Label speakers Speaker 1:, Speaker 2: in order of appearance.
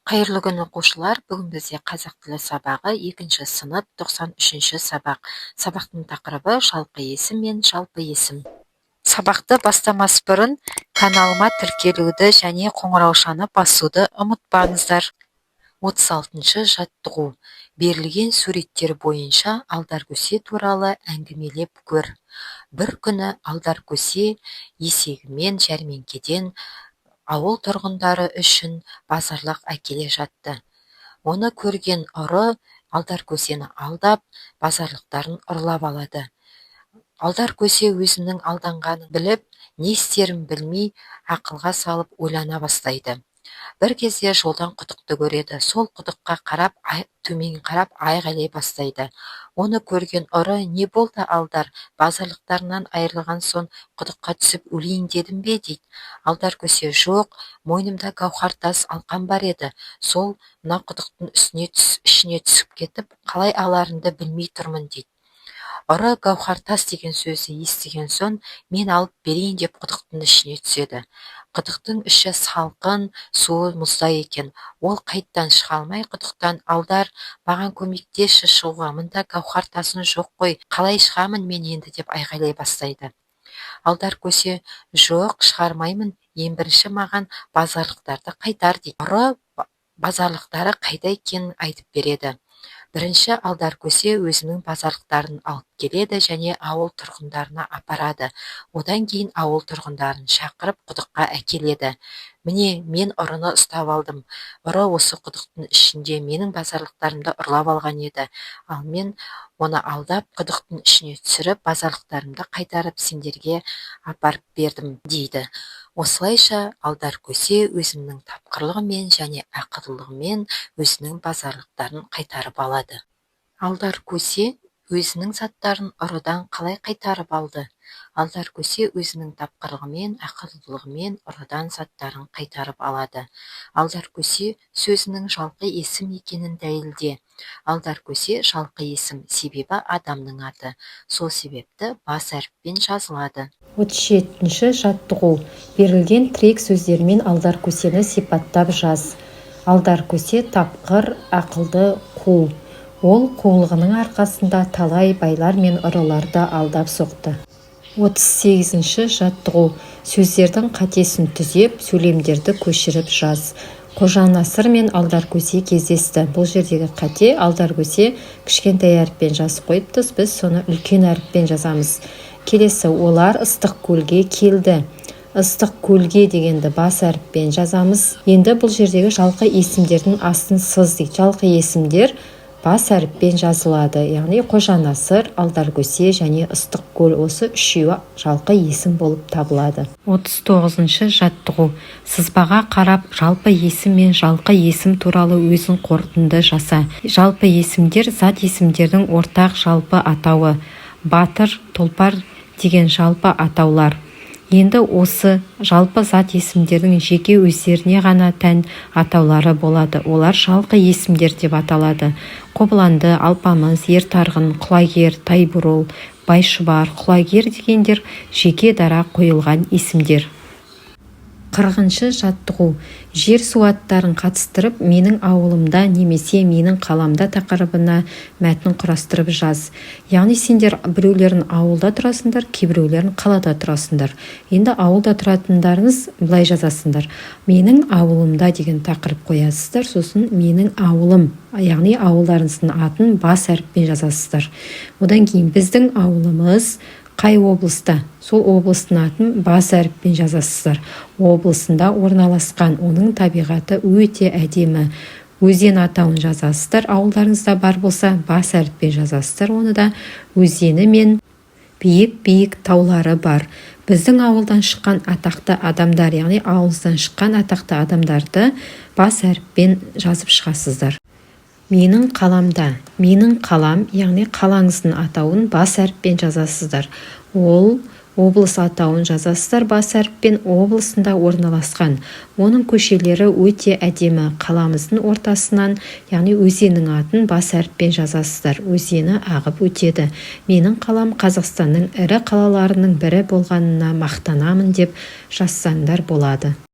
Speaker 1: Қайырлы күн, оқушылар! Бүгін бізде қазақ тілі сабағы, екінші сынып, 93-ші сабақ. Сабақтың тақырыбы: жалқы есім мен жалпы есім. Сабақты бастамас бұрын каналыма тіркелуді және қоңыраушаны басуды ұмытпаңыздар. 36-шы жаттығу. Берілген суреттер бойынша Алдар көсе туралы әңгімелеп көр. Бір күні Алдар көсе есегімен жәрмеңкеден ауыл тұрғындары үшін базарлық әкеле жатты. Оны көрген ұры Алдар көсені алдап, базарлықтарын ұрлап алады. Алдар көсе өзінің алданғанын біліп, не істерін білмей, ақылға салып ойлана бастайды. Бір кезде жолдан құдықты көреді. Сол құдыққа қарап, төмен қарап айғайлай бастайды. Оны көрген ұры: «Не болды, Алдар? Базарлықтарынан айырылған соң құдыққа түсіп өлейін дедің бе?» – дейді. Алдар көсе: «Жоқ, мойнымда гауһар тас алқам бар еді, сол мына құдықтың үстіне ішіне түсіп кетіп, қалай аларымды білмей тұрмын», – дейді. Ұры гауһар тас деген сөзді естіген соң, «Мен алып берейін», – деп құдықтың ішіне түседі. Құдықтың іші салқын, суы мұздай екен. Ол қайттан шыға алмай құдықтан: «Алдар, маған көмектесші шығуға, мында гауһар тасың жоқ қой, қалай шығамын мен енді?» – деп айғайлай бастайды. Алдар көсе: «Жоқ, шығармаймын, ең бірінші маған базарлықтарды қайтар», – дейді. Ұры базарлықтары қайда екенін айтып береді. Бірінші Алдар көсе өзінің базарлықтарын алып келеді және ауыл тұрғындарына апарады. Одан кейін ауыл тұрғындарын шақырып, құдыққа әкеледі. «Міне, мен ұрыны ұстап алдым. Ұры осы құдықтың ішінде менің базарлықтарымды ұрлап алған еді. Ал мен оны алдап, құдықтың ішіне түсіріп, базарлықтарымды қайтарып, сендерге апарып бердім», – дейді. Осылайша Алдар көсе өзінің тапқырлығымен және ақылдылығымен өзінің базарлықтарын қайтарып алады. Алдар көсе өзінің заттарын ұрыдан қалай қайтарып алды? Алдар көсе өзінің тапқырлығымен, ақылдылығымен ұрыдан заттарын қайтарып алады. Алдар көсе сөзінің жалқы есім екенін дәлелде. Алдар көсе – жалқы есім, себебі адамның аты, сол себепті бас әріппен жазылады.
Speaker 2: 37-ші жаттығу. Берілген тірек сөздермен Алдар көсені сипаттап жаз. Алдар көсе – тапқыр, ақылды, қу. Ол қулығының арқасында талай байлар мен ұрыларды алдап соқты. 38-ші жаттығу. Сөздердің қатесін түзеп, сөйлемдерді көшіріп жаз. Қожанасыр мен Алдар көсе кездесті. Бұл жердегі қате: Алдар көсе кішкентай әріппен жазып қойыпты, біз соны үлкен әріппен жазамыз. Келесі: олар Ыстық көлге келді. Ыстық көлге дегенді бас әріппен жазамыз. Енді бұл жердегі жалқы есімдердің астын сыз дейді. Жалқы есімдер бас әріппен жазылады, яғни Қожанасыр, Алдар көсе және Ыстық көл, осы үшеуі жалқы есім болып табылады. 39-шы жаттығу. Сызбаға қарап, жалпы есім мен жалқы есім туралы өзің қорытынды жаса. Жалпы есімдер – зат есімдердің ортақ жалпы атауы. Батыр, тұлпар деген жалпы атаулар. Енді осы жалпы зат есімдердің жеке өздеріне ғана тән атаулары болады, олар жалқы есімдер деп аталады. Қобыланды, Алпамыс, Ер Тарғын, Құлагер, Тайбурыл, Байшұбар, Құлагер дегендер жеке дара қойылған есімдер. 40-шы жаттығу. Жер су аттарын қатыстырып, «Менің ауылымда» немесе «Менің қаламда» тақырыбына мәтін құрастырып жаз. Яғни сендер біреулерің ауылда тұрасыңдар, кейбіреулерің қалада тұрасыңдар. Енді ауылда тұратындарыңыз былай жазасыңдар: «Менің ауылымда» деген тақырып қоясыздар. Сосын «Менің ауылым», яғни ауылдарыңыздың атын бас әріппен жазасыздар. Одан кейін біздің ауылымыз қай облыста, сол облыстың атын бас әріппен жазасыздар, облысында орналасқан, оның табиғаты өте әдемі. Өзен атауын жазасыздар, ауылдарыңызда бар болса, бас әріппен жазасыздар оны да. Өзені мен биік-биік таулары бар. Біздің ауылдан шыққан атақты адамдар, яғни ауылыңыздан шыққан атақты адамдарды бас әріппен жазып шығасыздар. Менің қаламда, менің қалам, яғни қалаңыздың атауын бас әріппен жазасыздар. Ол облыс атауын жазасыздар бас әріппен, облысында орналасқан, оның көшелері өте әдемі, қаламыздың ортасынан, яғни өзеннің атын бас әріппен жазасыздар, өзені ағып өтеді. Менің қалам Қазақстанның ірі қалаларының бірі болғанына мақтанамын деп жазсаңдар болады.